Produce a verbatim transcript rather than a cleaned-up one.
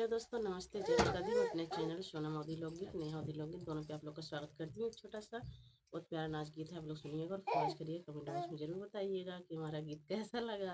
हेलो दोस्तों, नमस्ते, जय माता दी। मैं अपने चैनल सोनम अवधी लोकगीत, नेहा अवधी लोकगीत दोनों पे आप लोग का स्वागत करती हूँ। एक छोटा सा बहुत प्यारा नाच गीत है, आप लोग सुनिएगा और फरमाइश करिएगा। कमेंट बॉक्स में जरूर बताइएगा कि हमारा गीत कैसा लगा।